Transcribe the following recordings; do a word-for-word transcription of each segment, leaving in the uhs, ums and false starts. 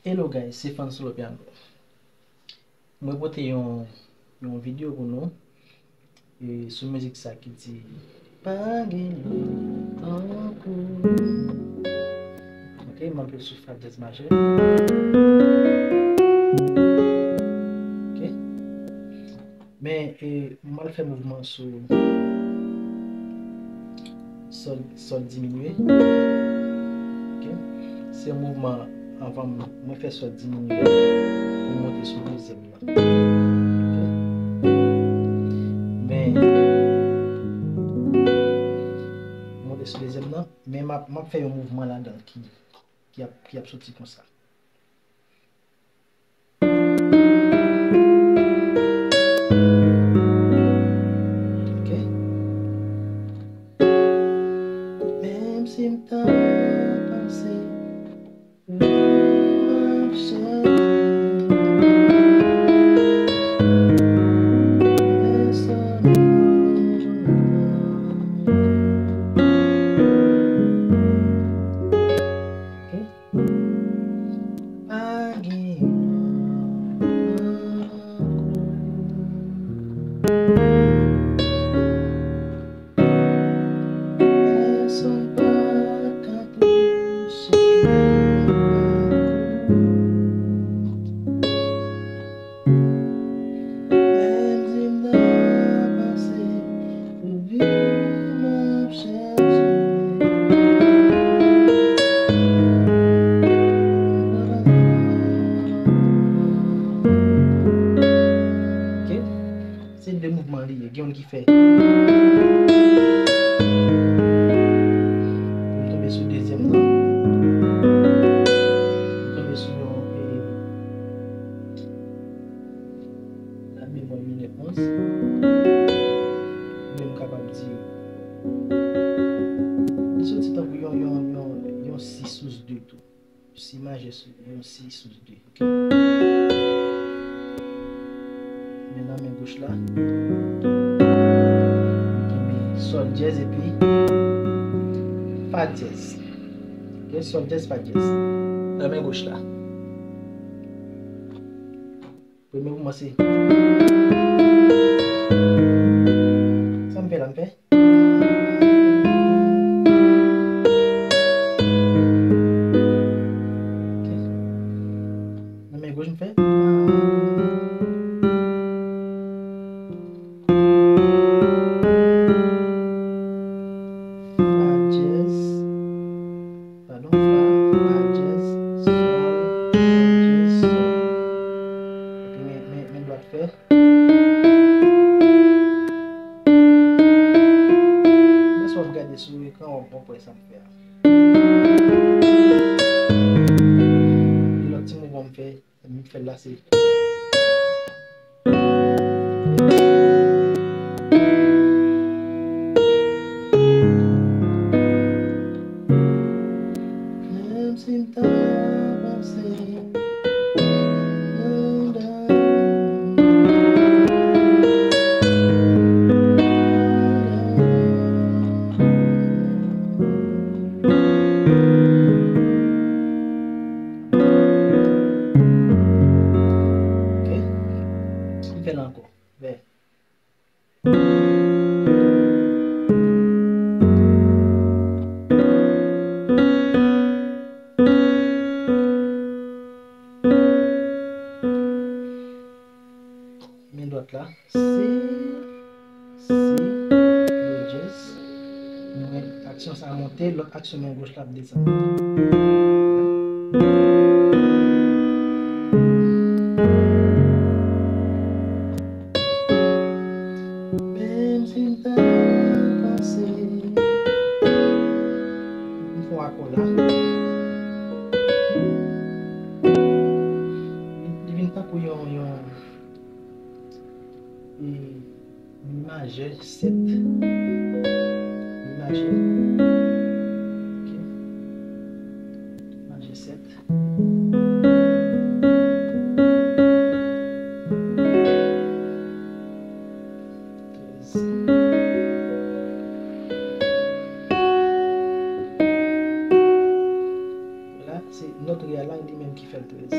Hello guys, se Fan Solo Piano. Mwen pote yon, yon videyo pou nou e, sou mizik sa ki di pa gen lòt tankou. Ok, m ap jwe sou fa dyèz majè. Ok. Men, e, m al fè mouvman sou sòl, sòl diminye. Ok. Se yon mouvman anvan m, mwen fè sòl diminye pou m monte sou dezyèm nan. Ok. Men, m monte sou dezyèm nan, men m ap, m ap fè yon mouvman ladan l ki, ki ap, ki ap soti konsa. Ok. Menm si m ta pase, m ap chèche pèsonn. Ok. Pa gen pèsonn pa ka touche. Menm si m ta pase, pou viv m ap chèche. Ok. Se de mouvman li ye. Gen youn ki fè. M tonbe sou dezyèm nan. M tonbe sou yon, e, la bemòl minè onz. Oubyen m kapab di, li soti tankou yon, yon, yon, yon si sous de tou. Si majè sou, yon si sous de. Ok. Men nan men goch la, kenbe sòl dyèz epi fa dyèz. Ok, sòl dyèz, fa dyèz. Nan men goch la. Premye mouvman se. Sa m fè la, m fè. Ok. Nan men goch, m fè. Fa dyèz. Padon, fa, fa dyèz, sòl, fa dyèz, sòl. Epi men, men, men dwat fè. Mwen si w ap gade sou ekran, w ap, w ap wè sa m fè a. E lòt ti mouvman m fè. M fè l la se. Menm si m ta panse andan. Ok. M fè l ankò. Vè. Men dwat la, si, si, do dyèz. Nou wè aksyon sa a monte, lòt aksyon men goch la ap desann. Menm si m ta panse, m fè akò la. Li, li vin tankou yon, yon, e, mi majè sèt. Mi majè. Ok. Majè sèt. Trèz. La, se nòt re a la, li menm ki fè l. Si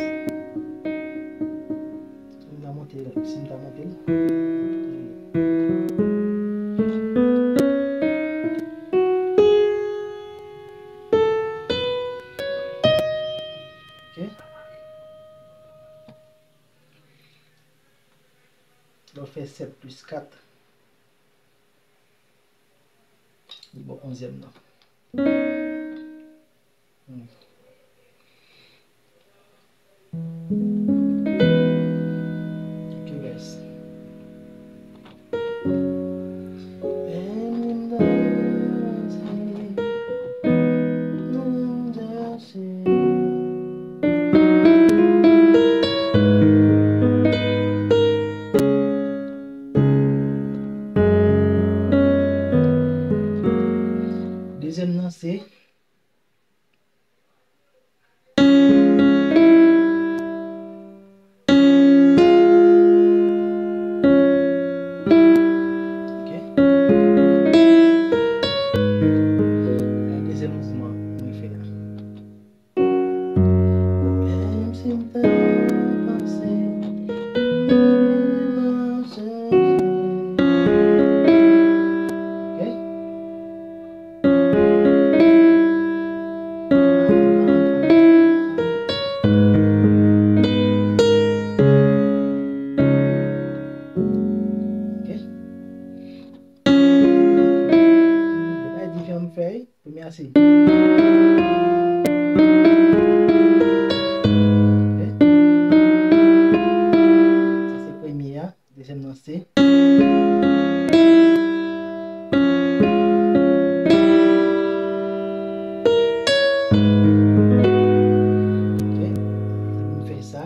m ta monte, si m ta monte l. Ok. Lè w fè sèt plis kat, li ba w onzyèm nan. Hmm. Ok, guys. Dezyèm nan se Ok. Dezyèm mouvman mwen fè a. Menm si m te pase, ok. Ok. Bagay diferan m fè wi. Premye a se. Ok. Sa se premye a. Dezyèm nan se. Ok. M fè sa.